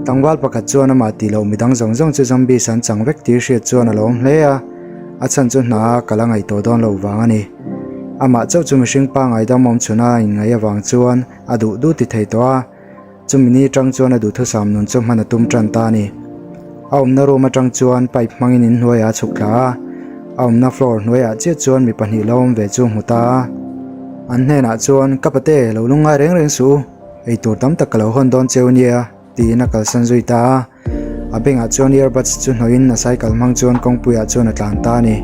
Tlangval pakhat chuan amah tih loh midang zawng zawng chu zombies an chang vek tih hriat chuan a lawm hle a, a chhan chu hna a kal a ngaih tawh dawn loh vang a ni. Amah chauh chu mihring pangngai dam awm chhun a inngaih avang chuan a duh duh ti thei tawh a. Chumi ni atang chuan a duhthusam nun chu hman a tum tan ta a ni. A awmna room atang chuan pipe hmangin in hnuaiah a chhuk thla a, a awmna floor hnuaiah chiah chuan mi pahnih lo awm ve chu a hmu ta a. An hnenah chuan, Ka pate, lo lungngai reng reng suh u, eitur tam tak ka lo hawn dawn cheu nia, tiin a kalsan zui ta a. A bengah chuan earbuds chu hnawhin a cycle hmang chuan kawngpuiah chuan a tlan ta a ni.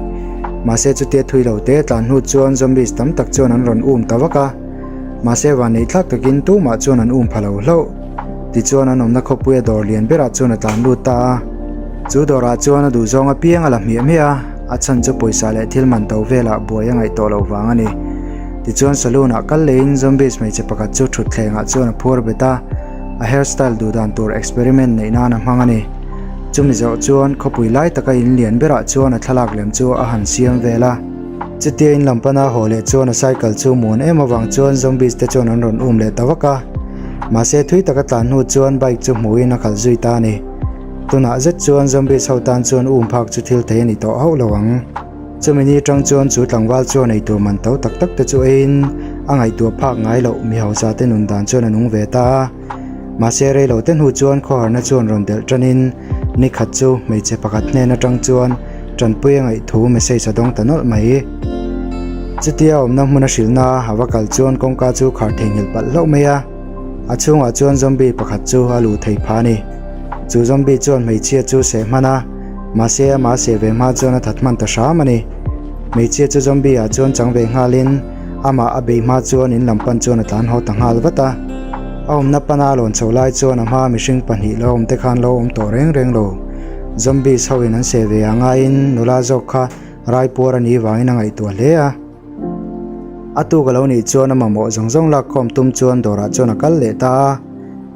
Mahse chutia thui lo te tlan hnu chuan zombies tam tak chuan an rawn um ta vak a. Mahse vanneih thlak takin tumah chuan an um pha lo hlauh. Tichuan an awmna khawpuia dawr lian berah chuan a tlan lut ta a. Chu dawrah chuan a duhzawng apiang a la hmiah hmiah a, a chhan chu pawisa leh thil man to velah buai a ngaih tawh loh vang a ni. Tichuan saloon ah kal leiin zombies hmeichhe pakhat chu thutthlengah chuan a phuar bet a. A hairstyle duh dan tur experiment neih nan a hmang a ni. Chumi zawh chuan khawpui lai taka in lian berah chuan a thlalak lem chu a han siam vel a. Chutia in lam pana haw leh chuan a cycle chu muan em avang chuan zombies te chuan an rawn um leh ta vak a. Mahse thui taka tlan hnu chuan bike chu hmuhin a khalh zui ta a ni. Tunah zet chuan zombies ho tan chuan um phak chu thil thei a ni tawh hauh lo ang. Chumi ni atang chuan chu tlangval chuan eitur man to tak tak te chu eiin a ngaihtuah phak ngai loh mi hausa te nun dan chuan a nung ve ta a. Mahse rei lo te hnu chuan khawharna chuan rawn delh tanin ni khat chu hmeichhe pakhat hnen atang chuan tanpui a ngaihthu message a dawng ta nawlh mai. Chutia awmna hmun a hrilhna a va kal chuan kawngka chu khar theihnghilh palh hlauh mai a. A chhungah chuan zombie pakhat chu a luh thei phah a ni. Chu zombie chuan hmeichhia chu seh hman a. Mahse amah seh ve hma chuan a that hman ta hram a ni. Hmeichhia chu zombie ah chuan chang ve nghalin amah a bei hma chuan in lam pan chuan a tlan haw ta nghal vat a. A awmna pana a lawn chho lai chuan a hma mihring pahnih lo awm te khan lo awm tawh reng reng lo. Zombies ho in an seh ve a ngaiin nula zawk kha raipuar a nih vangin a ngaihtuah hle a. A tuk a lo nih chuan a mamawh zawng zawng lakkhawm tum chuan dawrah chuan a kal leh ta a.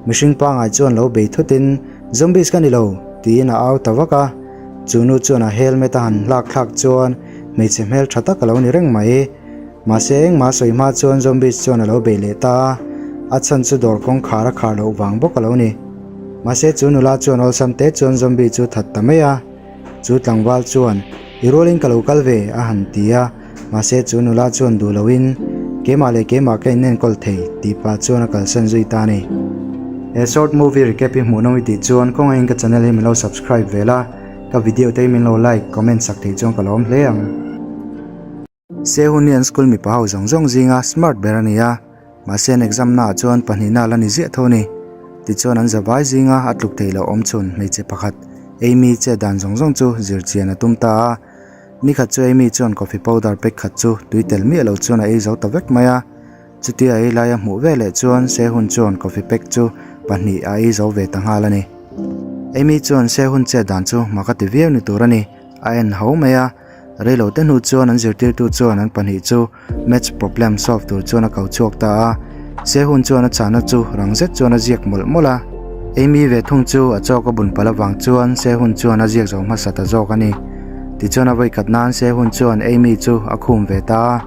Mihring pangngai chuan lo bei thutin Zombies ka ni lo, tiin a au ta vak a. Chu nu chuan a helmet a han hlak thlak chuan hmeichhe hmel tha tak a lo ni reng mai. Mahse engmah sawi hma chuan zombies chuan a lo bei leh ta a, a chhan chu dawr kawngkhar a khar loh vang bawk a lo ni. Mahse chu nula chuan awlsam te chuan zombie chu that ta mai a. Chu tlangval chuan, I rualin ka lo kal ve, a han ti a. Mahse chu nula chuan duh loin, Keimah leh keimah ka inenkawl thei, tih pah chuan a kalsan zui ta a ni. He short movie recap hi hmuhnawm i tih chuan kawngaihin ka channel hi min lo subscribe ve la, ka video te hi min lo like, comment sak thei chuan ka lawm hle ang. Sehun hi an school mipa ho zawng zawng zinga smart ber a ni a, mahse an exam naah chuan pahnihna a la ni ziah tho a ni. Tichuan an zavai zinga a tluk theih loh awm chhun hmeichhe pakhat Amy chet dan zawng zawng chu zirchian a tum ta a. Nikhat chu Amy chuan coffee powder pack khat chu tui tel miah lo chuan a ei zo ta vek mai a. Chutia a ei lai a hmuh veleh chuan Sehun chuan coffee pack chu pahnih a ei zo ve ta nghal a ni. Amy chuan Sehun chet dan chu mak a ti viau ni tur a ni, a en ho mai a. Reilo te hnu chuan an zirtirtu chuan an pahnih chu maths problem solve tur chuan a ko chhuak ta a. Sehun chuan a chahna chu rang zet chuan a ziak mawlh mawlh a. Amy ve thung chu a chawk a bun palh avang chuan Sehun chuan a ziak zo hmasa ta zawk a ni. Tichuan a vawikhat nan Sehun chuan Amy chu a khum ve ta a.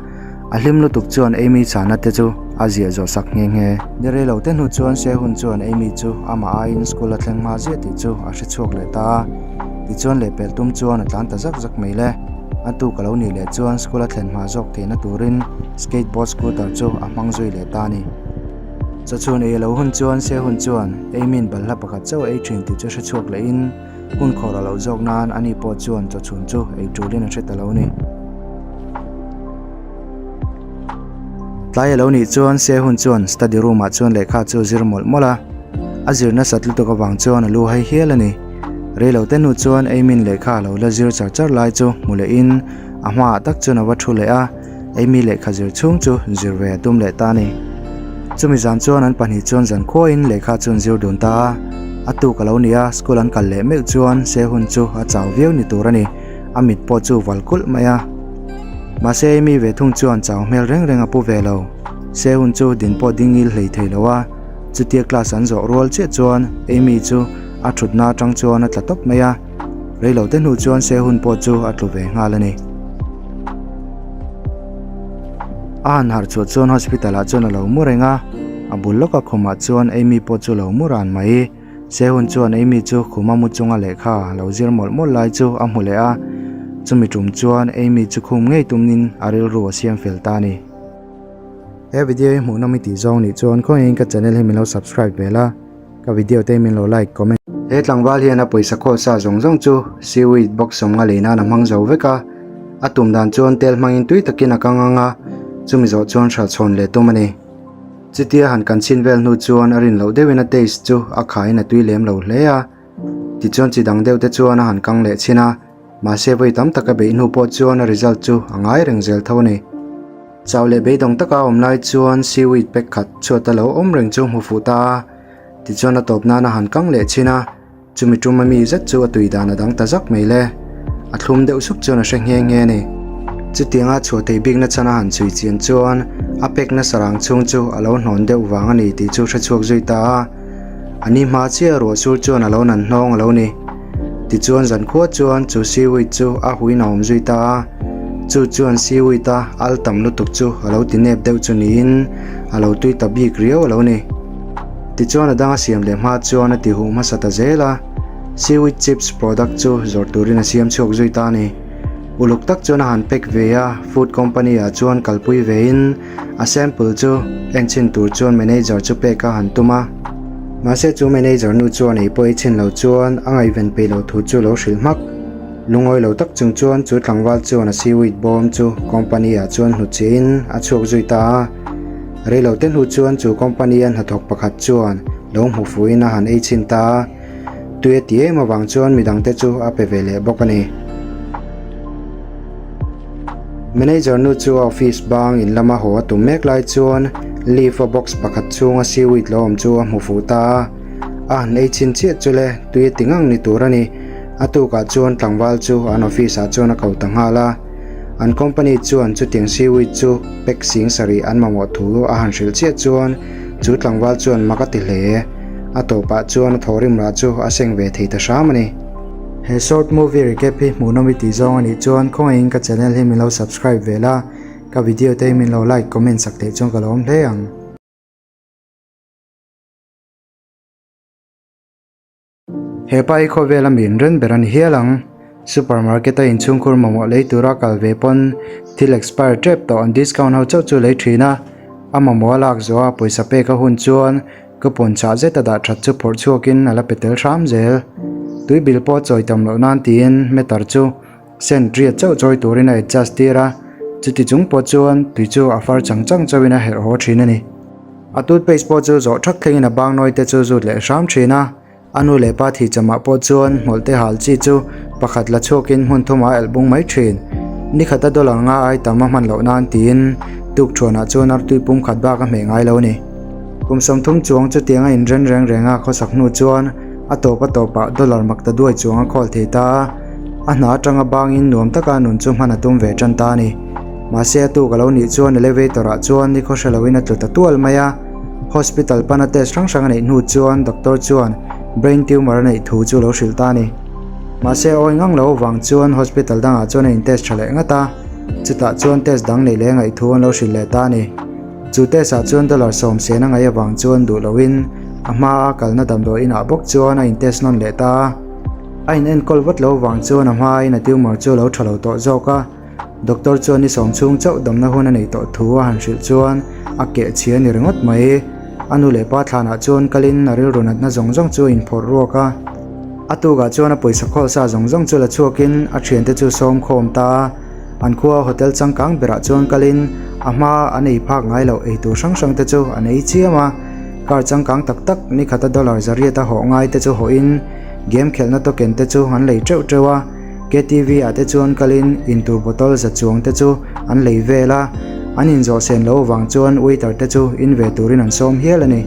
A hlim lutuk chuan Amy chahna te chu a ziah zawh sak nghe nghe. Ni reilo te hnu chuan Sehun chuan Amy chu amah aiin school a thleng hma ziah tih chu a hre chhuak leh ta a. Tichuan lehpelh tum chuan a tlan ta zak zak mai le. A tuk a lo nih leh chuan school a thlen hma zawk theihna turin skateboard scooter chu a hmang zui leh ta a ni. Chawchhun ei a lo hun chuan Sehun chuan Amy-in balhla pakhat chauh a ei thin tih chu hre chhuak lehin hun khawr a loh zawk nan ani pawh chuan chawchhun chu ei tulin a hre ta lo a ni. Tlai a lo nih chuan Sehun chuan study room ah chuan lehkha chu a zir mawlh mawlh a, a zir nasat lutuk avang chuan a lu hai hial a ni. Reilo te hnu chuan Amy-in lehkha a lo la zir char char lai chu hmu lehin a hmaah tak chuan a va thu leh a, Amy lehkha zir chhung chu zir ve a tum leh ta a ni. Chumi zan chuan an pahnih chuan zan khuain lehkha chu an zir dun ta a, a tuk a lo ni a, school an kal leh meuh chuan Sehun chu a chau viau ni tur a ni, a mit pawh chu val kulh mai a. Mahse Amy ve thung chuan chau hmel reng reng a pu ve lo. Sehun chu din pawh ding ngil hlei thei lo a, chutia class an zawh rual chiah chuan Amy chu a thutna atang chuan a tla tawp mai a, reilo te hnu chuan Sehun pawh chu a tlu ve nghal a ni. A han harh chhuah chuan hospital ah chuan a lo mu reng a, a bul lawka khumah chuan Amy pawh chu a lo mu ran mai. Sehun chuan Amy chu khuma mu chunga lehkha lo zir mawlh mawlh lai chu a hmu leh a, chumi tum chuan Amy chu khum ngei tumin a rilru a siam fel ta a ni. He video hi hmuhnawm i tih zawng nih chuan khawngahin ka channel hi min lo subscribe ve la, ka video te hi min lo like, comment. He tlangval hian a pawisa khawl sa zawng zawng chu seaweed box sawmnga lei nan a hmang zo vek a, a tum dan chuan tel hmangin tui takin a kang ang a, chumi zawh chuan hralh chhawn leh tum a ni. Chutia han kan chhin vel hnu chuan a rin loh deuhin a taste chu a khain a tui lem lo hle a, tichuan chi dang deuh te chuan a han kang leh chhin a, mahse vawi tam taka beih hnu pawh chuan a result chu a ngai reng zel tho a ni. Chau leh beidawng taka a awm lai chuan seaweed pack khat chhuat a lo awm reng chu hmu fuh ta a, tichuan a tawp nan a han kang leh chhin a. Chumi tum a mi zet chu a tui dan a dang ta zak mai le. A thlum deuh sup chuan a hre nghe nghe a ni. Chutianga chhuah theih bikna chhan a han chhui chian chuan a pek nasa rang chhung chu a lo hnawn deuh vang a ni tih chu hre chhuak zui ta a. A ni hma chiah ruah sur chuan a lo nan hnawng a lo ni. Tichuan zankhua chuan chu seaweed chu a huin a awm zui ta a. Chu chuan seaweed a al tam lutuk chu a lo ti nep deuh chu niin a lo tui ta bik riau a lo ni. Tichuan a dang a siam leh hma chuan a ti huh hmasa ta zel a, seaweed chips product chu zawrh turin a siam chhuak zui ta a ni. Uluk tak chuan a han pack ve a, food company ah chuan kalpui vein a sample chu enchhin tur chuan manager chu pek a han tum a. Mahse chu manager nu chuan ei pawh ei chhin lo chuan a ngaihven peih loh thu chu lo hrilh hmak. Lungawi lo tak chung chuan chu tlangval chuan a seaweed bawm chu company ah chuan hnutchhiahin a chhuak zui ta a. Reilo te hnu chuan chu company a hnathawk pakhat chuan lo hmu fuhin a han ei chhin ta a, tui a ti em avang chuan midangte chu a pe ve leh bawk a ni. Manager nu chu a office bang in lama haw a tum mek lai chuan leaf a box pakhat chhunga seaweed lo awm chu a hmu fuh ta a, a han ei chhin chiah chu le tui a ti ngang ni tur a ni. A tukah chuan tlangval chu an office ah chuan a ko ta nghal a. An company chuan chutiang seaweed chu pack sing sarih an mamawh thu a han hrilh chiah chuan chu tlangval chuan mak a ti hle. A tawpah chuan a thawhrim rah chu a seng ve thei ta hram a ni. He short movie recap hi hmuhnawm i tih zawng a nih chuan khawngaihin ka channel hi min lo subscribe ve la, ka video te hi min lo like, comment sak theih chuan ka lo awm hle ang. He pa hi khawvel a min ren ber a ni hial ang. Supermarket a inchhungkhur mamawh lei tura kal ve pawn thil expire tep tawh an discount ho chauh chu lei thin a. A mamawh a lak zawh a pawisa pek a hun chuan coupon chah zet a dah that chu phawrh chhuakin a la pe tel hram zel. Tui bil pawh chawi tam loh nan tiin meter chu cent riat chauh chawi turin a adjust tir a, chuti chung pawh chuan tui chu a far chang chang chauhin a herh haw thin a ni. A toothpaste pawh chu zawh thak thlengin a bangnawi te chu zut leh hram thin a, a nu leh pa thih chamah pawh chuan hmawlh te hal chi chu pakhat la chhuakin hmun thumah a elh bung mai thin. Ni khata dollar nga ai tam a hman loh nan tiin tukthuanah chuan artui pum khat bak a hmeh ngai lo a ni. Kum 30 chuang chutiang a inren reng reng a khawsak hnu chuan a tawp a tawpah dollar mak ta duai chuang a khawl thei ta a, a hna atanga bangin nuam taka nun chu hman a tum ve tan ta a ni. Mahse a tuk a lo nih chuan elevator ah chuan nikhaw hre loin a tlu ta tual mai a, hospital pana test hrang hrang a neih hnu chuan doctor chuan brain tumor a neih thu chu lo hrilh ta a ni. Mahse awi ngang lo avang chuan hospital dangah chuan a in test tha leh ngat a, chutah chuan test dang neih leh ngaih thu an lo hrilh leh ta a ni. Chu test ah chuan dollar 10 sen a ngaih avang chuan duh loin a hma a kalna damdawi inah bawk chuan a in test nawn leh ta a, a in enkawl vat lo avang chuan a hma in a tumor chu a lo tha lo tawh zawk a. Doctor chuan ni sawm chhung chauh damna hun a neih tawh thu a han hrilh chuan a keh chhia a ni ringawt mai. A nu leh pa thlanah chuan kalin a rilru natna zawng zawng chu a inphawrh ruak a. A tukah chuan a pawisa khawl sa zawng zawng chu la chhuakin a thiante chu sawm khawm ta a. An khua hotel changkang berah chuan kalin a hma an ei phak ngai loh eitur hrang hrang te chu an ei chiam a. Car changkang tak tak ni khata dollar zariat a hawh ngai te chu hawhin game khelhna token te chu an lei teuh teuh a. KTV ah te chuan kalin intur bottle za chuang te chu an lei vel a, an inzawh sen loh avang chuan waiter te chu in ve turin an sawm hial a ni.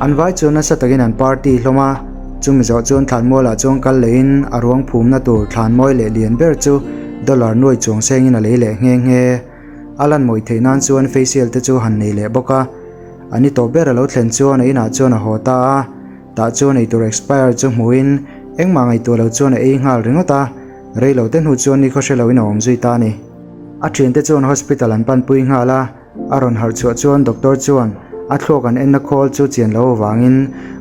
An vai chuan nasa takin an party hlawm a, chumi zawh chuan thlanmualah chuan kal lehin a ruang phumna tur thlanmawi leh lian ber chu dollar nuai chuang sengin a lei leh nghe nghe. A lan mawih theih nan chuan facial te chu han nei leh bawk a, a ni tawh ber a lo thlen chuan a inah chuan a haw ta a. Tah chuan eitur expire chu hmuhin engmah ngaihtuah lo chuan a ei nghal ringawt a, rei lo te hnu chuan nikhaw hre loin a awm zui ta a ni. A thiante chuan hospital an panpui nghal a, a rawn harh chhuah chuan doctor chuan A thluak an enna khawl chu chian lo avangin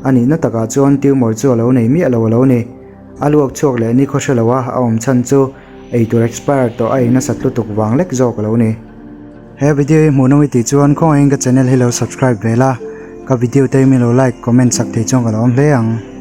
a nihna takah chuan tumor chu a lo nei miah lo a lo ni. A luak chhuak leh ni khaw hre lo a, a awm chhan chu eitur expire tawh a ei nasat lutuk vang lek zawk a lo ni. He video hi hmuhnawm i tih chuan khawngaihin ka channel hi lo subscribe ve la, ka video te hi min lo like, comment sak thei chuan ka lo awm hle ang.